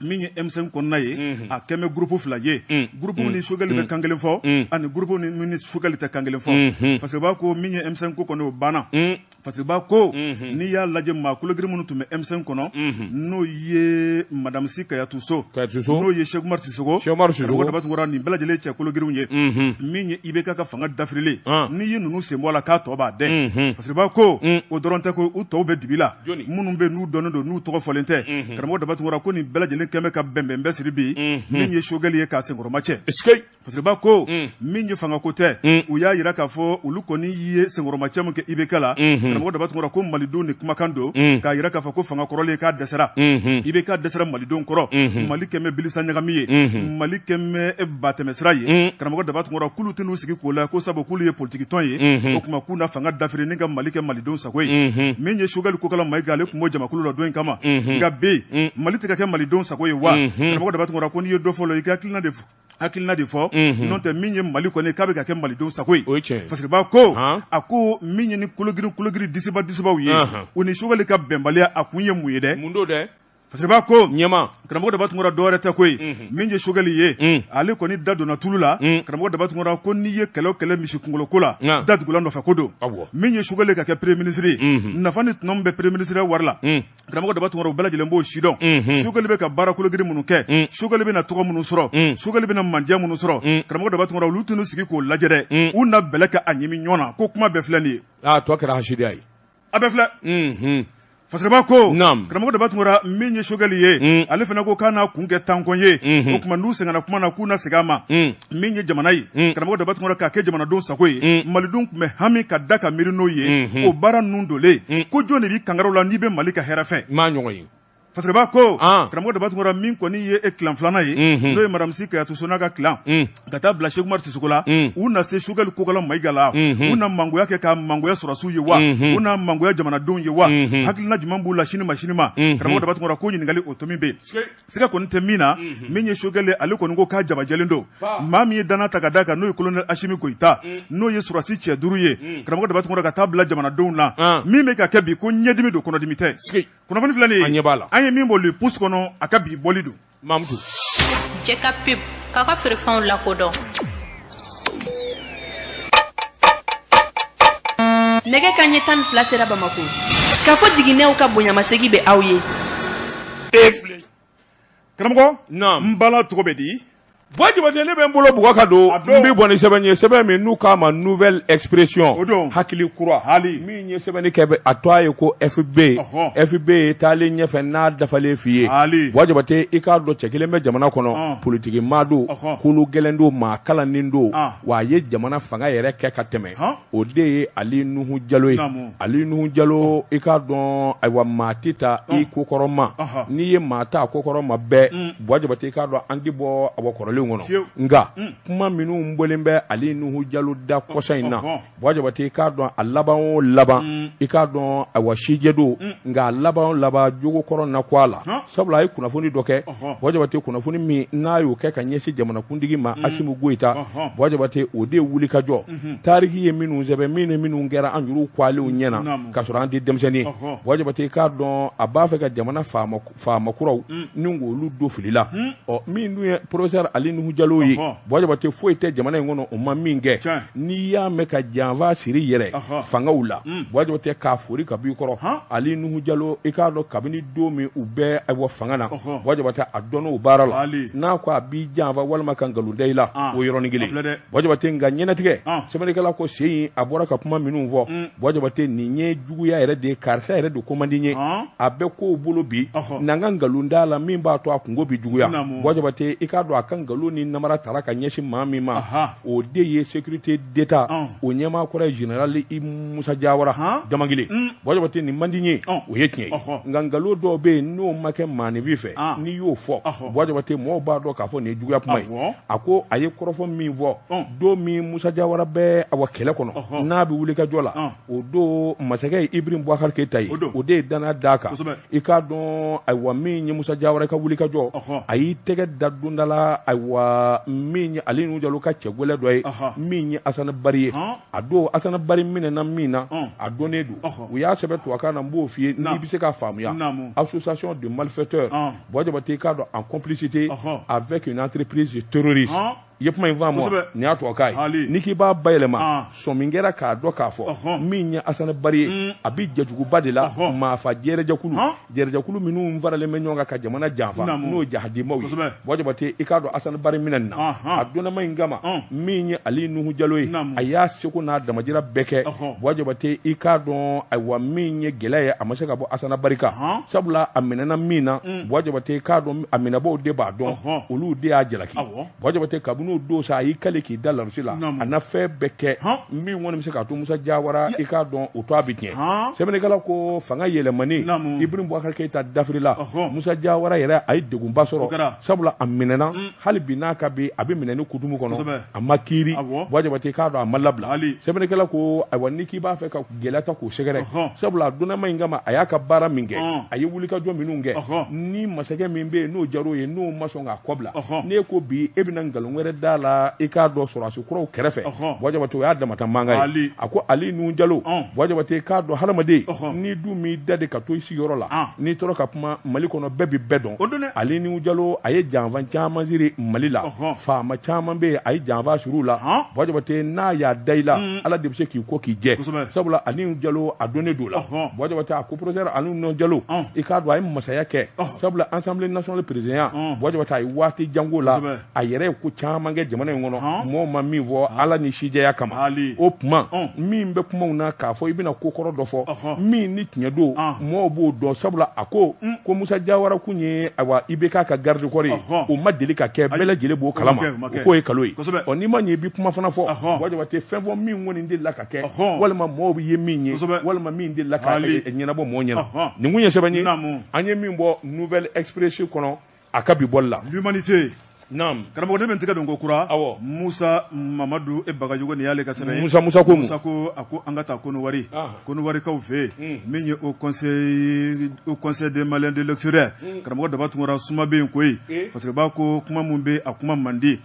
min ye M5 kɔnɔna ye, a kɛmɛ groupe fila ye, groupe ni Choguel bɛ kan kelen fɔ ani groupe ni min ni Choguel tɛ kan kelen fɔ. Fasiriba ko min ye M5 ko kɔni, o banna. Fasiriba ko n'i y'a lajɛ, maa kologiri minnu tun bɛ M5 kɔnɔ, n'o ye Madame Sy Kayatou Sow, n'o ye Cheick Oumar Sissoko, karamɔgɔ Daba Tunkara, nin bɛɛ lajɛlen cɛ kologiriw ye. Min ye IBK ka fanga dafirilen, n'i ye ninnu sen bɔ a la, k'a tɔ b'a dɛn. Fasiriba ko o dɔrɔn tɛ, ko u tɔw bɛ dibi la, minnu bɛ n'u dɔnnen don, n'u tɔgɔ fɔlen tɛ. Karamɔgɔ Daba Tunkara ko nin bɛɛ lajɛlen kɛmɛ ka bɛnbɛn bɛɛ siri bi, min ye Choguel ye k'a senkɔrɔma cɛ. Fasiriba ko min ye fangako tɛ, u y'a jira k'a fɔ olu kɔni ye senkɔrɔmacɛ min kɛ IBK la, karamɔgɔ Daba Tunkara, ko malidenw de kumakan don k'a jira k'a fɔ ko fanga kɔrɔlen k'a dɛsɛra, IBK dɛsɛra malidenw kɔrɔ, Mali kɛmɛ bilisa ɲagami ye, Mali kɛmɛ batɛmɛsira ye. Karamɔgɔ Daba Tunkara, k'olu tɛn'u sigi k'o la, ko sabu k'olu ye politiki tɔn ye, o tuma k'u na fanga dafiri ni ka Mali kɛ malidenw sago ye. Min ye Choguel Kokalla Maïga, ale tun b'o jamakulu la don in kama. Nka bi, Mali tɛ ka kɛ malidenw sago ye wa? Karamɔgɔ Daba Tunkara ko n'i ye dɔ fɔ la, i ka hakilina de fɔ, n'o tɛ min ye Mali kɔni k'a bɛ ka kɛ malidenw sago ye. Fasiriba ko, a ko min ye ni kologiri kologiri disiba disibaw ye, u ni Choguel ka bɛnbaliya, a kun ye mun ye dɛ?
Mun don dɛ?
Fasiriba ko
ɲɛma.
Karamɔgɔ Daba Tunkara, dɔwɛrɛ tɛ koyi, min ye Choguel ye, ale kɔni da donna tulu la. Karamɔgɔ Daba Tunkara ko n'i ye kɛlɛ o kɛlɛ misi kunkolo ko la, dadugulan nɔfɛ ko don. Min ye Choguel ka kɛ premier ministre ye, nafa ni tɔnɔ min bɛ premier ministre wari la, karamɔgɔ Daba Tunkara, u bɛɛ lajɛlen b'o si dɔn. Choguel bɛ ka baara kologiri minnu kɛ, Choguel bɛna tɔgɔ minnu sɔrɔ, Choguel bɛna mandiya minnu sɔrɔ, karamɔgɔ Daba Tunkara, olu tɛn'u sigi k'o lajɛ dɛ, u na bɛlɛ kɛ a ɲimi ɲɔgɔn na. Ko kuma bɛɛ filɛ nin ye.
A tɔ kɛra hasidiya ye.
A bɛɛ filɛ. Fasiriba ko, karamɔgɔ Daba Tunkara, min ye Choguel ye, ale fana ko k'a n'a kun kɛ tankɔn ye. O tuma n'u sɛgɛnna kuma na, k'u na segin a ma. Min ye jamana ye, karamɔgɔ Daba Tunkara, k'a kɛ jamanadenw sago ye, malidenw tun bɛ hami ka da ka miiri n'o ye, o baara ninnu dolen, ko jɔn de b'i kangaraw la n'i bɛ Mali ka hɛrɛ fɛ?
Maa ɲɔgɔn ye.
Fasiriba ko, karamɔgɔ Daba Tunkara, min kɔni ye e clan filanan ye, n'o ye Madame Sy Kayatou Sow n'a ka clan, ka taa bila Cheick Oumar Sissoko la, u na se Choguel Kokalla Maïga la, u na mangoya kɛ ka mangoya sɔrɔsiw ye wa, u na mangoya jamanadenw ye wa? Hakilina jumɛn b'u la sini ma sini ma? Karamɔgɔ Daba Tunkara ko ɲininkali o tomi bɛ yen, siga kɔni tɛ min na. Min ye Choguel, ale kɔni ko k'a jabajɛlen don. Maa min ye danna ta ka d'a kan, n'o ye colonel Assimi Goïta, n'o ye sɔrɔsi cɛ duuru ye, karamɔgɔ Daba Tunkara, ka taa bila jamanadenw na, min bɛ ka kɛ bi, ko ɲɛdimi don, kɔnɔdimi tɛ. Kunnafoni filɛ nin ye,
an ɲɛ b'a la.
An ye min bɔ Le Pouce kɔnɔ, a ka bi bɔli don.
Mamutu.
Cɛ ka pub k'a ka feerefɛnw lakodɔn.
Nɛgɛ ka ɲɛ 12 sera Bamako. K'a fɔ jiginɛw ka bonyamasegi bɛ aw ye.
Karamɔgɔ.
Naam.
N bala, tɔgɔ bɛ di?
Buwa Jabate, ne bɛ n bolo bugɔ ka don. N bɛ bɔ ni sɛbɛn ye, sɛbɛn min n'u k'a ma Nouvelle Expression.
O don.
Hakili kura.
Hali.
Min ye sɛbɛnni kɛ, a tɔgɔ ye ko FB. FB ye taalen ɲɛfɛ n'a dafalen f'i ye.
Hali.
Buwa Jabate, i k'a dɔn cɛ kelen bɛ jamana kɔnɔ, politiki maa don, kolo gɛlɛn don, maa kalannen don, wa a ye jamana fanga yɛrɛ kɛ ka tɛmɛ. O de ye Ali Nuhu Jalo ye. Ali Nuhu Jalo, i k'a dɔn, ayiwa, maa tɛ ta i kokɔrɔ ma. N'i ye maa ta a kokɔrɔ ma bɛɛ, Buwa Jabate, i k'a dɔn an tɛ bɔ awa kɔrɔlenw kɔrɔlenw kɔnɔ. Nka kuma minnu bɔlen bɛ Ali Nuhu Jalo da kɔsa in na, Buwa Jabate, i k'a dɔn a laban o laban, i k'a dɔn awa sijɛ don, nka a laban o laban jogo kɔrɔ na ko a la, sabula a ye kunnafoni dɔ kɛ, Buwa Jabate, kunnafoni min n'a y'o kɛ ka ɲɛsin jamanakuntigi ma Asimu Goyita. Buwa Jabate, o de ye wuli ka jɔ tariki ye minnu sɛbɛn, min ni minnu kɛra an yɛrɛw kwalenw ɲɛna k'a sɔrɔ an tɛ denmisɛnnin ye. Buwa Jabate, i k'a dɔn a b'a fɛ ka jamana faama kuraw ni k'olu don fili la. Ɔ min dun ye professeur Ali Nuhu Jalo ye, Buwa Jabate, foyi tɛ jamana in kɔnɔ o ma min kɛ. N'i y'a mɛn ka janfa siri yɛrɛ fangaw la, Buwa Jabate, k'a fori ka b'i kɔrɔ, Ali Nuhu Jalo, i k'a dɔn kabini don min u bɛ ayiwa fanga na, Buwa Jabate, a dɔn o baara la. N'a ko a b'i janfa walima ka nkalon da i la, o yɔrɔnin kelen, Buwa Jabate. Nka ɲɛnatigɛ sɛbɛnnikɛla ko sen in a bɔra ka kuma minnu fɔ, Buwa Jabate, nin ye juguya yɛrɛ de ye, karisa yɛrɛ de ko man di n ye, a bɛ kow bolo bi na n ka nkalon d'a la min b'a to a kunko bɛ juguya. Buwa Jabate, i k'a dɔn a ka nkalon ni namara tara ka ɲɛsin maa min ma, o de ye sécurité d'État o ɲɛmaa kɔrɔ ye, général Musa Jawara Damangile. Buwa Jabate, nin man di n ye, o ye tiɲɛ ye, nka nkalon dɔw bɛ yen n'o ma kɛ maaninfin fɛ, n'i y'o fɔ, Buwa Jabate, mɔgɔw b'a dɔn k'a fɔ nin ye juguya kuma ye. A ko a ye kɔrɔfɔ min fɔ don min Musa Jawara bɛ awa kɛlɛ kɔnɔ, n'a bɛ wuli ka jɔ la, o don masakɛ ye Ibrahim Boubacar Keita ye, o de ye danaya d'a kan. I k'a dɔn ayiwa min ye Musa Jawara ka wuli ka jɔ, a y'i tɛgɛ da donda la, ayiwa min ye Ali Nuhu Jalo ka cɛgɛlɛ dɔ ye, min ye Asana Bari ye. A don Asana Bari minɛna min na, a dɔnnen don, u y'a sɛbɛn tubabukan na, n b'o f'i ye n'i bɛ se k'a faamuya: association de malfaiteurs. Buwa Jabate, i k'a dɔn en complicité avec une entreprise terroriste. I ye kuma in faamu wa? Nin y'a tubabukan ye. N'i k'i b'a bayɛlɛma, sɔmi kɛra k'a dɔn k'a fɔ min ye Asana Bari ye, a bɛ jɛjuguba de la, maafa jɛrɛjɛkulu, jɛrɛjɛkulu minnu faralen bɛ ɲɔgɔn kan ka jamana janfa, n'o ye jahadimaw ye. Buwa Jabate, i k'a dɔn Asana Bari minɛ nin na, a donnama in kama, min ye Ali Nuhu Jalo ye, a y'a seko n'a damajira bɛɛ kɛ. Buwa Jabate, i k'a dɔn ayiwa min ye gɛlɛya ye, a ma se ka bɔ Asana Bari kan, sabula a minɛna min na, Buwa Jabate, i k'a dɔn a minɛbaw de b'a dɔn, olu de y'a jalaki. Buwa Jabate, kabini o don sa, a y'i kale k'i da larusi la, a na fɛn bɛɛ kɛ min kɔni bɛ se k'a to Musa Jawara, i k'a dɔn o to a bɛ tiɲɛ. Sɛbɛnnikɛla ko fanga yɛlɛmani Ibrahim Boubacar Keita dafirila, Musa Jawara yɛrɛ a ye degunba sɔrɔ, sabula a minɛna, hali bi n'a ka bi a bɛ minɛni kutumu kɔnɔ, a ma kiiri. Buwa Jabate, k'a dɔn a ma labila. Sɛbɛnnikɛla ko ayiwa n'i k'i b'a fɛ ka gɛlɛya ta k'o sɛgɛrɛ, sabula a donnama in kama a y'a ka baara min kɛ, a ye wulikajɔ minnu kɛ, ni masakɛ min bɛ yen n'o jar'o ye, n'o ma sɔn k'a kɔbila, n'e ko bi e bɛna nkalon wɛrɛ da la, i k'a dɔn sɔrɔdasi kuraw kɛrɛfɛ, Buwa Jabate, o y'a damata mankan ye. A ko Ali Nuhu Jalo, Buwa Jabate, k'a dɔn hadamaden n'i dun m'i da de ka to i sigiyɔrɔ la, n'i tora ka kuma Mali kɔnɔ, bɛɛ bi bɛɛ dɔn. Ali Nuhu Jalo, a ye janfa caman siri Mali la, faama caman bɛ yen a ye janfa siri u la. Buwa Jabate, n'a y'a da i la, Ala de bɛ se k'i ko k'i jɛ, sabula Ali Nuhu Jalo a dɔnnen don la. Buwa Jabate, a ko professeur Ali Nuhu Jalo, i k'a dɔn a ye masaya kɛ, sabula Assemblée nationale président, Buwa Jabate, a ye waati jan k'o la, a yɛrɛ ye ko caman kɛ jamana in kɔnɔ, mɔgɔw ma min fɔ Ala ni sijɛya kama. O tuma min bɛ kumaw na k'a fɔ i bɛna ko kɔrɔ dɔ fɔ min ni tiɲɛ don, mɔgɔw b'o dɔn, sabula a ko ko Musa Jawara kun ye ayiwa IBK ka garde corps ye, o ma deli ka kɛ, bɛɛ lajɛlen b'o kalama, o k'o ye kalo ye. Ɔ n'i ma ɲɛ, i bɛ kuma fana fɔ, Buwa Jabate, fɛn fɔ min kɔni delila ka kɛ, walima mɔgɔw bɛ ye min ye, walima min delila ka ɲɛnabɔ mɔgɔw ɲɛna. Nin kun ye sɛbɛn ye an ye min bɔ Nouvelle Express kɔnɔ a ka bi bɔli la.
L'Humanité.
Naam.
Karamɔgɔ, ne bɛ n tɛgɛ don ko kura.
Awɔ.
Musa Mamadu e Bagayogo, nin y'ale ka sɛbɛn ye.
Musa ko mun?
Musa ko a ko an ka taa Kɔnɔwari. Kɔnɔwarikaw fɛ yen. Min ye au conseil des Maliens de l'extérieur. Karamɔgɔ Daba Tunkara, suma bɛ yen koyi. Parce que b'a ko kuma mun bɛ a kuma man di.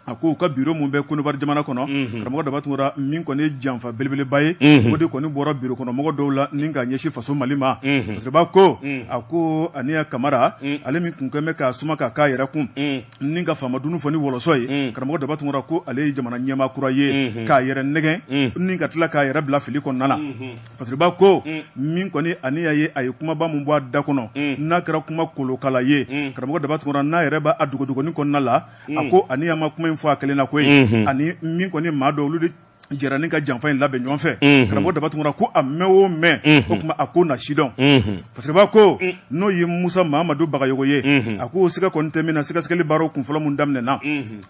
A ko u ka bureau mun bɛ Kɔnɔwari jamana kɔnɔ. Karamɔgɔ Daba Tunkara, min kɔni ye janfa belebeleba ye. O de kɔni bɔra bureau kɔnɔ mɔgɔ dɔw la ni k'a ɲɛsin faso Mali ma. Parce que b'a ko a ko Aniya Kamara, ale min kun kɛn bɛ k'a suma k'a k'a yɛrɛ kun, ni ka faama dunun fɔ ni wɔlɔsɔ ye. Karamɔgɔ Daba Tunkara ko ale ye jamana ɲɛmaa kura ye, k'a yɛrɛ nɛgɛn ni ka tila k'a yɛrɛ bila fili kɔnɔna na. Parce que b'a ko min kɔni Aniya ye, a ye kumaba mun bɔ a da kɔnɔ, n'a kɛra kuma kolokala ye, karamɔgɔ Daba Tunkara, n'a yɛrɛ b'a dogodogonin kɔnɔna la, a ko Aniya ma kuma in fɔ a kelen na koyi, ani min kɔni maa dɔw olu de Jɛra ni ka janfa in labɛn ɲɔgɔn fɛ karamɔgɔ Daba Tunkara ko a mɛn o mɛn o tuma a ko na sidɔn Fasiriba ko n'o ye Musa Mahamadu Bagayogo ye a ko siga kɔni tɛ min na sɛgɛsɛgɛli baaraw kunfɔlɔ min daminɛna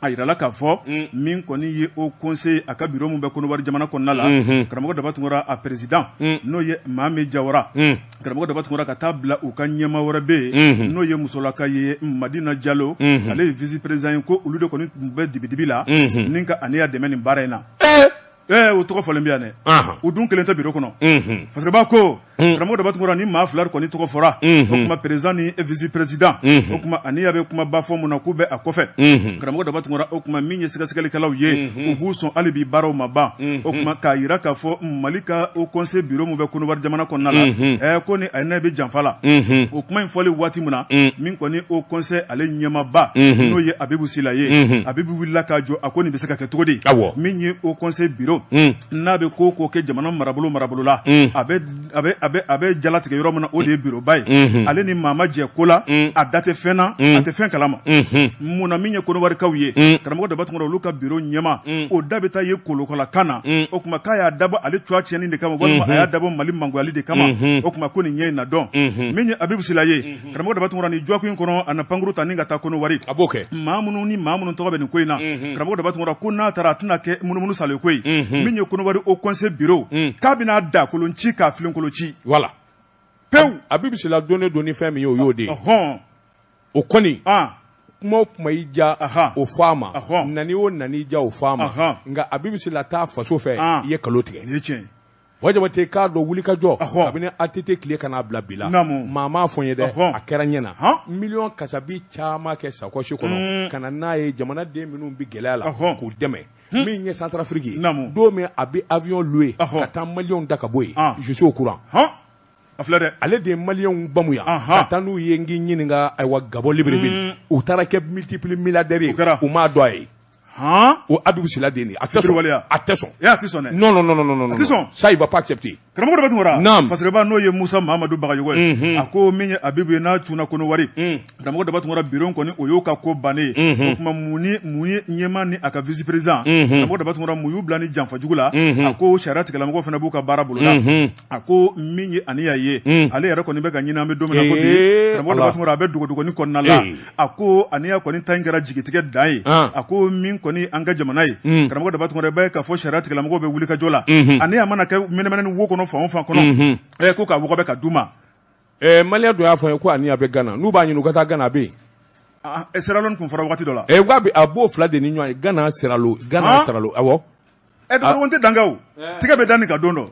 a yirala k'a fɔ min kɔni ye Haut Conseil a ka biro min bɛ Kɔnɔwari jamana kɔnɔna la karamɔgɔ Daba Tunkara a président n'o ye Mami Jawara karamɔgɔ Daba Tunkara ka taa bila u ka ɲɛmaa wɛrɛ bɛ yen n'o ye musolaka ye Madina Jalo ale ye vice président ye ko olu de kɔni tun bɛ dibidibi la ni ka Aniya dɛmɛ nin baara in na o tɔgɔ fɔlen bɛ yan dɛ u dun kelen tɛ biro kɔnɔ Fasiriba ko karamɔgɔ Daba Tunkara ni maa fila kɔni tɔgɔ fɔra o tuma président ni vice président o tuma Aniya bɛ kumaba fɔ mun na k'u bɛ a kɔfɛ karamɔgɔ Daba Tunkara o tuma min ye sɛgɛsɛgɛlikɛlaw ye u b'u sɔn hali bi baaraw ma ban o tuma k'a jira k'a fɔ Mali ka Haut Conseil bureau min bɛ Kɔnɔwari jamana kɔnɔna la ko ni Aniya bɛ janfa la o kuma in fɔli waati min na min kɔni Haut Conseil ale ɲɛmaaba n'o ye Abibu Sila ye Abibu wulila k'a jɔ a ko nin bɛ se ka kɛ cogo di min ye Haut Conseil bureau n'a bɛ ko ko kɛ jamana marabolo marabolo la a bɛ jalatigɛ yɔrɔ min na o de ye bureauba ye ale ni maa ma jɛ ko la a da tɛ fɛn na a tɛ fɛn kalama mun na min ye Kɔnɔwarikaw ye karamɔgɔ Daba Tunkara olu ka bureau ɲɛmaa o da bɛ taa ye kolokala kan na o tuma k'a y'a dabɔ ale tɔgɔ tiɲɛni de kama walima a y'a dabɔ Mali mangoyali de kama o tuma ko nin ɲɛ in na dɔn min ye Abibu Sila ye karamɔgɔ Daba Tunkara ni dɔgɔkun in kɔnɔ a na pankuru ta ni ka taa Kɔnɔwari
a b'o kɛ
maa minnu ni maa minnu tɔgɔ bɛ nin ko in na karamɔgɔ Daba Tunkara ko n'a taara a tɛna kɛ munumunu sale ko ye min ye Kɔnɔwari Haut Conseil bureau k'a bɛna da kolon ci k'a filenkolon ci
voilà
pewu
Abibu Sila donnen don ni fɛn min ye o y'o de ye o kɔni kuma o kuma y'i ja o fɔ a ma nani o nani ja o fɔ a ma nka Abibu Sila t'a faso fɛ i ye nkalon tigɛ
nin ye tiɲɛ ye
Buwa Jabate k'a dɔn wulikajɔ kabini ATT tile ka n'a bila bi la maa m'a fɔ n ye dɛ a kɛra ɲɛ na miliyɔn kasabi caman kɛ sakɔsi kɔnɔ ka na n'a ye jamanaden minnu bɛ gɛlɛya la k'u dɛmɛ min ye Centrafrique ye don min a bɛ avion louer ka taa maliyɛnw da ka bɔ yen je suis au courant
a filɛ dɛ
ale de ye maliyɛnw bamu yan ka taa n'u ye n k'i ɲininka ayiwa Gabon Libreville u taara kɛ multiple milliardaire ye u m'a dɔn a ye o Abibu Sila den de a tɛ sɔn a tɛ sɔn
a tɛ sɔn dɛ
non non non non non
a tɛ sɔn
ça il va pas accepter
karamɔgɔ Daba Tunkara
naam
Fasiriba n'o ye Musa Mahamadu Bagayogo ye a ko min ye Abibu ye n'a cunna Kɔnɔwari karamɔgɔ Daba Tunkara bureau kɔni o y'o ka ko bannen ye o tuma mun ni mun ye ɲɛmaa ni a ka vice président karamɔgɔ Daba Tunkara mun y'u bila ni janfa jugu la a ko sariya tigilamɔgɔw fana b'u ka baara boloda a ko min ye Aniya ye ale yɛrɛ kɔni bɛ ka ɲini an bɛ don min na ko bi karamɔgɔ Daba Tunkara a bɛ dogodogoni kɔnɔna la a ko Aniya kɔni ta in kɛra jigitigɛ dan ye a ko min kɔni an ka jamana ye karamɔgɔ Daba Tunkara i b'a ye k'a fɔ sariya tigilamɔgɔw bɛ wuli ka jɔ la Aniya mana kɛ mɛnɛmɛnɛ ni wo kɔnɔ fan o fan kɔnɔ ko k'a wɔgɔbɛ ka d'u ma
Maliyɛn dɔ y'a fɔ n ye ko Aniya bɛ Gana n'u b'a ɲini u ka taa Gana a bɛ yen
Sierra Leone tun fɔra waati dɔ la
a b'o fila de ni ɲɔgɔn ye Gana Sierra Gana Sierra awɔ
ɛ dogodogo tɛ dan kɛ o tigɛ bɛ da nin ka don dɔ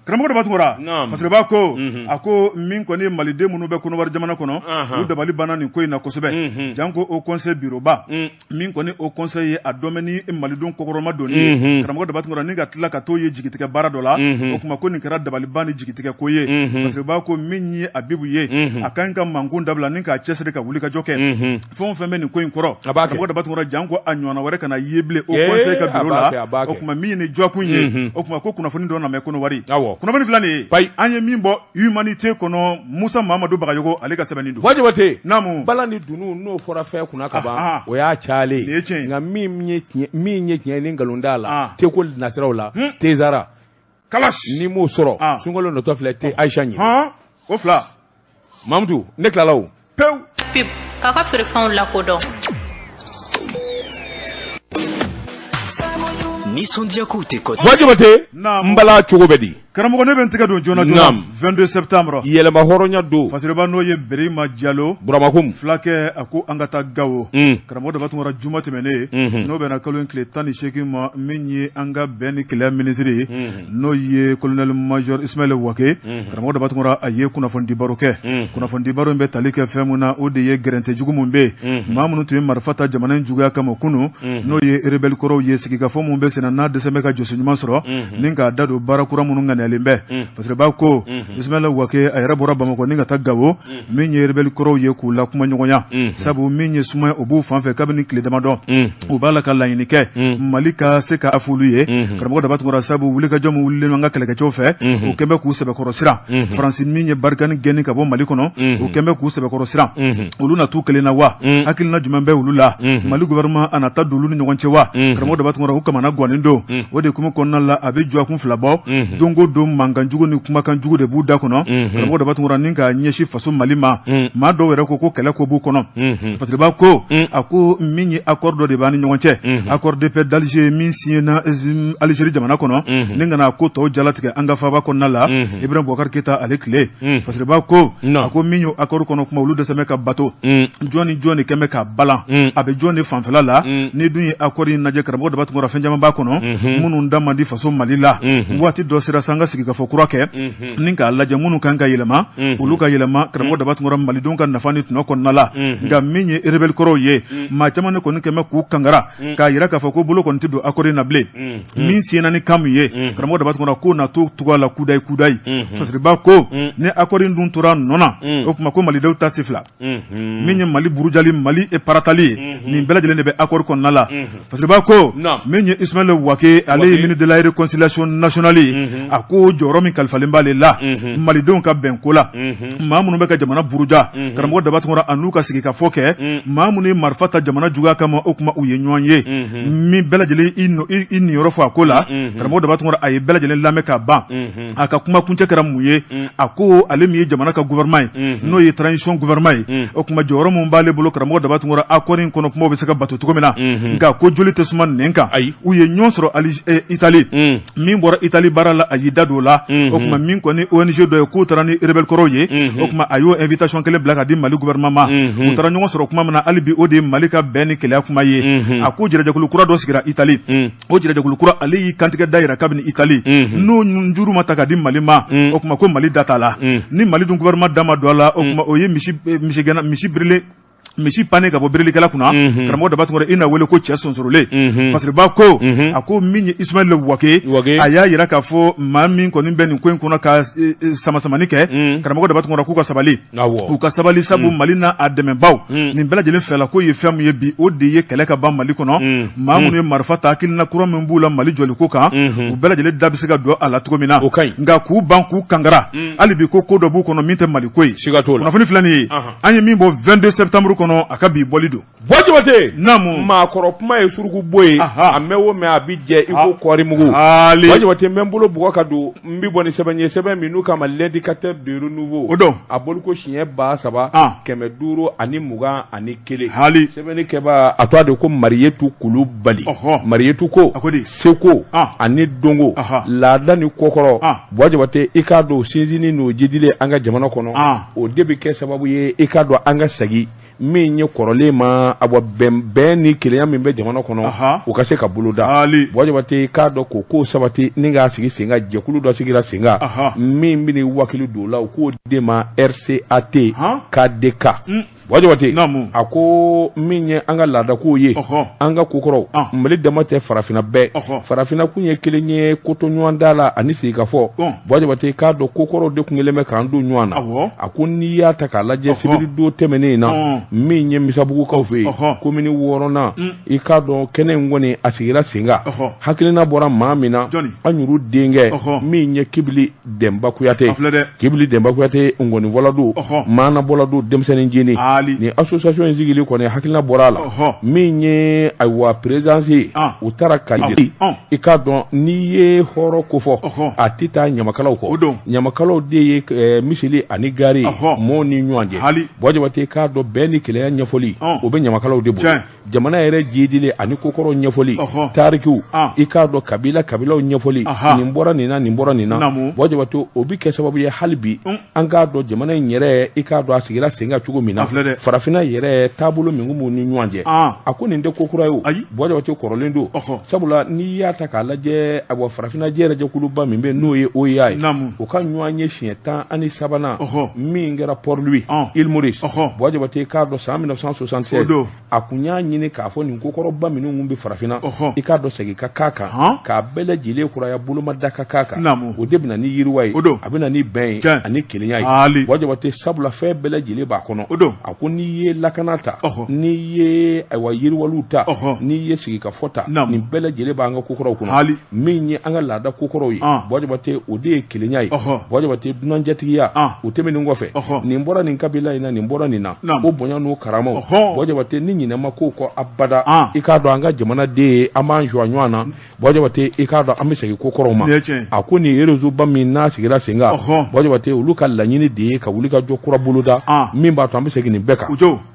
karamɔgɔ Daba Tunkara Fasiriba ko a ko min kɔni ye maliden minnu bɛ Kɔnɔwari jamana kɔnɔ u dabali banna nin ko in na kosɛbɛ janko Haut Conseil bureauba min kɔni Haut Conseil ye a dɔn bɛ ni malidenw kɔkɔrɔma donni ye karamɔgɔ Daba Tunkara ni ka tila ka t'o ye jigitigɛ baara dɔ la o tuma ko nin kɛra dabaliban ni jigitigɛ ko ye Fasiriba ko min ye Abibu ye a ka ɲi ka mankun dabila ni k'a cɛsiri ka wulikajɔ kɛ fɛn o fɛn bɛ nin ko in kɔrɔ
a b'a kɛ
karamɔgɔ Daba Tunkara janko a ɲɔgɔnna wɛrɛ kana ye bilen Haut Conseil ka bureau la o tuma min ye ni dɔgɔkun ye o tuma ko kunnafoni dɔ nana Kɔnɔwari kunnafoni filɛ nin ye an ye min bɔ Humanité kɔnɔ Musa Mamadu Bagayogo ale ka sɛbɛnni don
Buwa Jabate
naamu
bala ni dunun n'o fɔra fɛn kunna ka ban o y'a cayalen
ye
nka min ye tiɲɛ ni nkalon t'a la teko nasiraw la tezara
kalashi
n'i m'o sɔrɔ sunkalo natɔ filɛ te Ayisa ɲini
o fila
Mamutu ne tilala o
pewu
pub k'a ka feerefɛnw lakodɔn
Nisɔndiyakow tɛ kɔ
Buwa Jabate
Naamu.
n bala cogo bɛ di
karamɔgɔ ne bɛ n tɛgɛ don joona joona
Naam.
22 septembre
yɛlɛma hɔrɔnya don
Fasiriba n'o ye Berema Jalo
Buramakum
fulakɛ a ko an ka taa Gawo karamɔgɔ Daba Tunkara juma tɛmɛnen n'o bɛnna kalo in tile 18 ma min ye an ka bɛn ni kelenya minisiri ye n'o ye colonel major Ismaël Wake karamɔgɔ Daba Tunkara a ye kunnafonidi baro kɛ kunnafonidi baro in bɛ tali kɛ fɛn min na o de ye gɛrɛntɛ jugu min bɛ yen maa minnu tun ye marifa ta jamana in juguya kama kunun n'o ye rebelle kɔrɔw ye sigikafɔ min bɛ senna n'a dɛsɛ bɛ ka jɔsen ɲuman sɔrɔ ni k'a da don baara kura minnu ŋaniyalen ŋaniyalen bɛ Fasiriba ko Ismaila Wake a yɛrɛ bɔra Bamakɔ ni ka taa Gawo min ye rebelle kɔrɔw ye k'u la kuma ɲɔgɔnya sabu min ye suma o b'u fan fɛ kabini tile damadɔ u b'a la ka laɲini kɛ Mali ka se ka f'olu ye karamɔgɔ Daba Tunkara sabu wulikajɔ min wulilen an ka kɛlɛkɛcɛw fɛ u kɛn bɛ k'u sɛbɛkɔrɔ siran Faransi min ye Barkhane gɛnni ka bɔ Mali kɔnɔ u kɛn bɛ k'u sɛbɛkɔrɔ siran olu na t'u kelen na wa hakilina jumɛn bɛ olu la Mali gouvernement a na taa don olu ni ɲɔgɔn cɛ wa karamɔgɔ Daba Tunkara u kamana gannen don o de hukumu kɔnɔna la a bɛ dɔgɔkun 2 bɔ don o don mankan jugu ni kumakan jugu de b'u da kɔnɔ karamɔgɔ Daba Tunkara ni ka ɲɛsin faso Mali ma maa dɔw yɛrɛ ko ko kɛlɛ ko b'u kɔnɔ Fasiriba ko a ko min ye accord dɔ de b'an ni ɲɔgɔn cɛ accord de paix d'Alger min signéna Algérie jamana kɔnɔ ni ka na ko tɔw jalatigɛ an ka faaba kɔnɔna la Ibrahim Boubacar Keita ale tile Fasiriba ko a ko min ye accord kɔnɔ kuma olu dɛsɛ bɛ ka bato jɔn ni jɔn de kɛn bɛ ka balan a bɛ jɔn de fanfɛla la ni dun ye accord in lajɛ karamɔgɔ Daba Tunkara fɛn caman b'a kɔnɔ minnu da man di faso Mali la waati dɔ sera sa an ka sigikafɔ kura kɛ ni k'a lajɛ minnu kan ka yɛlɛma olu ka yɛlɛma karamɔgɔ Daba Tunkara malidenw ka nafa ni tɔnɔ kɔnɔna la nka min ye rebelle kɔrɔw ye maa caman de kɔni kɛn bɛ k'u kangara k'a jira k'a fɔ ko bolo kɔni tɛ don accord in na bilen min signéna ni kan min ye karamɔgɔ Daba Tunkara k'o na to cogoya la kudayi kudayi Fasiriba ko ni accord in dun tora nɔ na o tuma ko malidenw ta si fila min ye Mali burujali Mali paratali ye nin bɛɛ lajɛlen de bɛ accord kɔnɔna la Fasiriba ko min ye Ismaël Wake ale ye ministre de la réconciliation nationale ye a ko jɔyɔrɔ min kalifalen b'ale la malidenw ka bɛn ko la maa minnu bɛ ka jamana buruja karamɔgɔ Daba Tunkara a n'u ka sigikafɔ kɛ maa minnu ye marifa ta jamana juguya kama o tuma u ye ɲɔgɔn ye min bɛɛ lajɛlen i niyɔrɔ fɔ a ko la karamɔgɔ Daba Tunkara a ye bɛɛ lajɛlen lamɛn ka ban a ka kuma kuncɛ kɛra mun ye a ko ale min ye jamana ka gouvernement ye n'o ye transition gouvernement ye o tuma jɔyɔrɔ min b'ale bolo karamɔgɔ Daba Tunkara accord in kɔnɔ kumaw bɛ se ka bato cogo min na nka ko joli tɛ suma nɛn kan u ye ɲɔgɔn sɔrɔ Itali min bɔra Itali baara la a y'i da don o la o tuma min kɔni ONG dɔ ye k'u taara ni rebelle kɔrɔw ye o tuma a y'o invitation kelen bila ka di Mali gouvernement ma u taara ɲɔgɔn sɔrɔ kuma min na hali bi o de ye Mali ka bɛn ni kelenya kuma ye a ko jɛrɛjɛkulu kura dɔ sigira Itali o jɛrɛjɛkulu kura ale y'i kantigɛ da yira kabini Itali n'o juru ma ta ka di Mali ma o tuma ko Mali da t'a la ni Mali dun gouvernement da ma don a la o tuma o ye misi misi birilen misi pannen ka bɔ birilikɛla kunna karamɔgɔ Daba Tunkara i na wele ko cɛ sonsorolen Fasiriba ko a ko min ye Ismaël Wake a y'a jira k'a fɔ maa min kɔni bɛ nin ko in kɔnɔ ka samasamani kɛ karamɔgɔ Daba Tunkara k'u ka sabali u ka sabali sabu Mali n'a a dɛmɛbaw nin bɛɛ lajɛlen fɛla ko ye fɛn min ye bi o de ye kɛlɛ ka ban Mali kɔnɔ maa minnu ye marifa ta hakilina kura min b'u la Mali jɔliko kan u bɛɛ lajɛlen da bɛ se ka don a la cogo min na nka k'u ban k'u kangara hali bi ko ko dɔ b'u kɔnɔ min tɛ Mali ko ye kunnafoni filɛ nin ye an ye min bɔ 22 septembre kɔnɔ a ka bi bɔli don
Buwa Jabate naamu maakɔrɔ kuma ye suruku bo ye a mɛn o mɛn a bɛ jɛ i ko kɔɔri mugu Buwa Jabate n bɛ n bolo bugɔ ka don n bɛ bɔ ni sɛbɛn ye sɛbɛn min n'u k'a ma l'indicateur du renouveau
o don
a bɔliko siɲɛ 3521
hali
sɛbɛnni kɛbaa a tɔgɔ de ko Mariyetu Kulubali Mariyetu ko seko ani dɔnko laada ni kokɔrɔ Buwa Jabate i k'a dɔn sinsinni n'o jidilen an ka jamana kɔnɔ o de bɛ kɛ sababu ye i k'a dɔn an ka segin min ye kɔrɔlen ma a bɔ bɛn ni kelenya min bɛ jamana kɔnɔ o ka se ka boloda Buwa Jabate k'a dɔn ko ko sabati ni k'a sigi sen kan jɛkulu dɔ sigira sen kan min bɛ wakili don la u k'o de ma RCAT KDK Buwa Jabate a ko min ye an ka laadakow ye an ka kokɔrɔw Mali dama tɛ farafinna bɛɛ farafinna kun ye kelen ye kotoɲɔgɔn da la ani sigikafɔ Buwa Jabate k'a dɔn kokɔrɔw de kun kɛlen bɛ k'an don ɲɔgɔn na a ko n'i y'a ta k'a lajɛ sibiri don tɛmɛnen in na min ye Misabugukaw fɛ yen komini 6nan i k'a dɔn kɛnɛ in kɔni a sigira sen kan hakilina bɔra maa min na an yɛrɛ denkɛ min ye Kibili Dɛnba Kuyate Kibili Dɛnba Kuyate nkɔnifɔla don maanabɔla don denmisɛnnin jeni ni association in sigili kɔni hakilina bɔra a la min ye ayiwa présidence ye u taara ka i k'a dɔn n'i ye hɔrɔn kofɔ a tɛ taa ɲamakalaw kɔ ɲamakalaw de ye miseli ani gari mɔɔw ni ɲɔgɔn cɛ Buwa Jabate k'a dɔn bɛn ni kelenya ɲɛfɔli o bɛ ɲamakalaw de bolo jamana yɛrɛ jidili ani kokɔrɔ ɲɛfɔli tarikiw i k'a dɔn kabila kabilaw ɲɛfɔli nin bɔra nin na nin bɔra nin na Buwa Jabate o bɛ kɛ sababu ye hali bi an k'a dɔn jamana in yɛrɛ i k'a dɔn a sigira sen kan cogo min na farafinna yɛrɛ taabolo min b'u ni ɲɔgɔn cɛ a ko nin tɛ ko kura ye o Buwa Jabate kɔrɔlen don sabula n'i y'a ta k'a lajɛ awa farafinna jɛrɛjɛkuluba min bɛ n'o ye OUA ye o ka ɲɔgɔn ye siɲɛ 13nan min kɛra Port Louis île Maurice Buwa Jabate k'a dɔn san 1976 a kun y'a ɲini k'a fɔ nin kokɔrɔba minnu kun bɛ farafinna i k'a dɔn segin ka k'a kan k'a bɛɛ lajɛlen kuraya bolomada ka k'a kan o de bɛ na ni yiriwa ye a bɛ na ni bɛn ye ani kelenya ye Buwa Jabate sabula fɛn bɛɛ lajɛlen b'a kɔnɔ a ko n'i ye lakana ta n'i ye ayiwa yiriwaliw ta n'i ye sigikafɔ ta nin bɛɛ lajɛlen b'an ka kokɔrɔw kɔnɔ min ye an ka laada kokɔrɔw ye Buwa Jabate o de ye kelenya ye Buwa Jabate dunanjatigiya o tɛmɛnen kɔfɛ nin bɔra nin kabila in na nin bɔra nin na o bonya n'o karamaw Buwa Jabate ni ɲinɛ ma k'o kɔ abada i k'a dɔn an ka jamanaden ye an b'an jɔ ɲɔgɔn na Buwa Jabate i k'a dɔn an bɛ segin ko kɔrɔw ma a ko nin réseau ba min n'a sigira sen kan Buwa Jabate olu ka laɲini de ye ka wuli ka jɔ kura boloda min b'a to an bɛ segin nin bɛɛ kan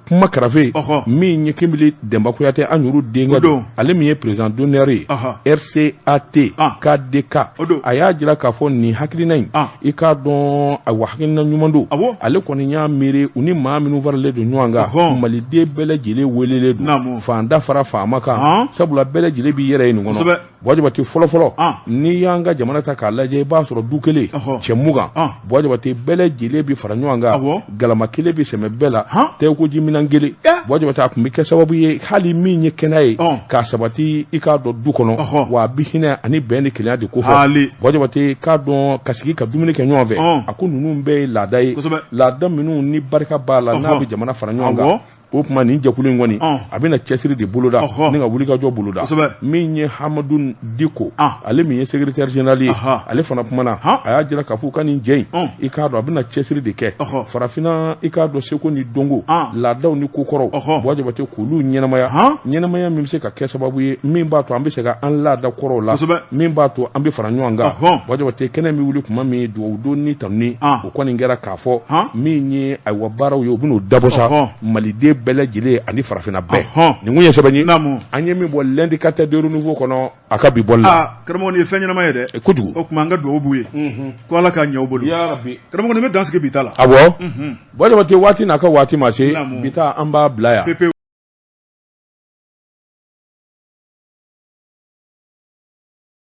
kuma karafe min ye Kinbili Denba Kuyate an yɛrɛ denkɛ don ale min ye président d'honneur ye RCAT KDK a y'a jira k'a fɔ nin hakilina in i k'a dɔn ayiwa hakilina ɲuman don ale kɔni y'a miiri u ni maa minnu faralen don ɲɔgɔn kan maliden bɛɛ lajɛlen welelen don fanda fara faama kan sabula bɛɛ lajɛlen b'i yɛrɛ ye nin kɔnɔ Buwa Jabate fɔlɔfɔlɔ n'i y'an ka jamana ta k'a lajɛ i b'a sɔrɔ du kelen cɛ 20 Buwa Jabate bɛɛ lajɛlen bɛ fara ɲɔgɔn kan galama kelen bɛ sɛmɛ bɛɛ la tɛgɛkojiminɛn kelen Buwa Jabate a tun bɛ kɛ sababu ye hali min ye kɛnɛya ye k'a sabati i k'a dɔn du kɔnɔ wa a bɛ hinɛ ani bɛn ni kelenya de kofɔ Buwa Jabate k'a dɔn ka sigi ka dumuni kɛ ɲɔgɔn fɛ a ko ninnu bɛɛ ye laada ye laada minnu ni barika b'a la n'a bɛ jamana fara ɲɔgɔn kan o tuma nin jɛkulu in kɔni a bɛna cɛsiri de boloda ni ka wulikajɔ boloda min ye Hamadu Diko ale min ye secrétaire général ye ale fana kumana a y'a jira k'a fɔ ka nin jɛ in i k'a dɔn a bɛna cɛsiri de kɛ farafinna i k'a dɔn seko ni dɔnko laadaw ni kokɔrɔw Buwa Jabate k'olu ɲɛnamaya ɲɛnamaya min bɛ se ka kɛ sababu ye min b'a to an bɛ se ka an laada kɔrɔw la min b'a to an bɛ fara ɲɔgɔn kan Buwa Jabate kɛnɛ bɛ wuli tuma min dugawu don ni tanuni o kɔni kɛra k'a fɔ min ye ayiwa baaraw ye u bɛn'o dabɔ sa maliden bɛɛ lajɛlen ani farafinna bɛɛ nin kun ye sɛbɛn ye an ye min bɔ l'indicateur de renouveau kɔnɔ a ka bi bɔli la
karamɔgɔ nin ye fɛn ɲɛnama ye dɛ
kojugu
o tuma an ka dugawu b'u ye ko ala k'a ɲɛ u bolo karamɔgɔ nin bɛ dan sigi bi ta la
awɔ Buwa Jabate waati n'a ka waati ma se bi ta an b'a bila yan.